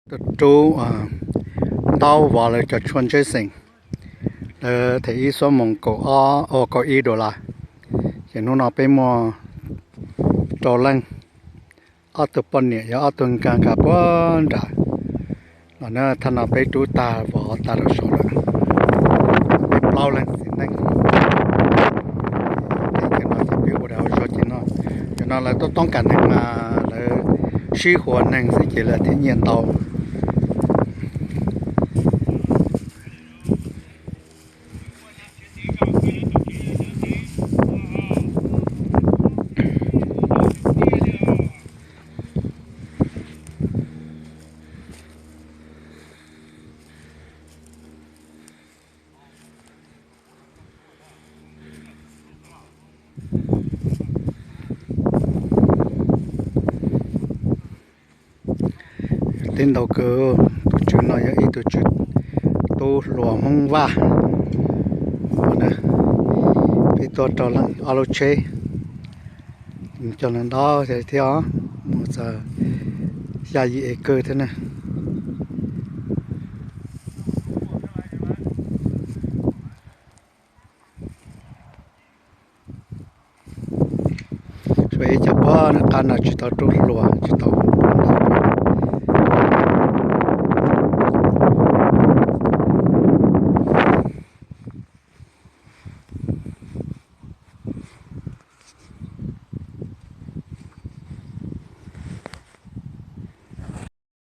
Tuaj rub ntaub vov lawv cov tshuaj ntsej xeem, lawv them ib xuab moos kaum ob, kaum ib dollar. Ces hnub no peb muaj rau leej, ob tug poj niam yog ob tug nkag nkag puag nram los na. Thaj no peb rub tag vov tag rau saud lawm, peb plaub leeg txiv neej. Ces no ces peb ua dag ua zog ces no, cov no lawv tuaj toob kas neeg mas lawv sib huas neeg xwb ces lawv thiaj nyiaj ntau. Teb ntau kawg, tus tswv no yog ib tug tswv tub hluas Hmoob Vaj. Peb tuaj rau leej ob lub tsheb, coj leej ntau thiab os, mus txog xya yim acre thiab na. Suav ib co puag nram qab no tsis tau rub hluas, tsis tau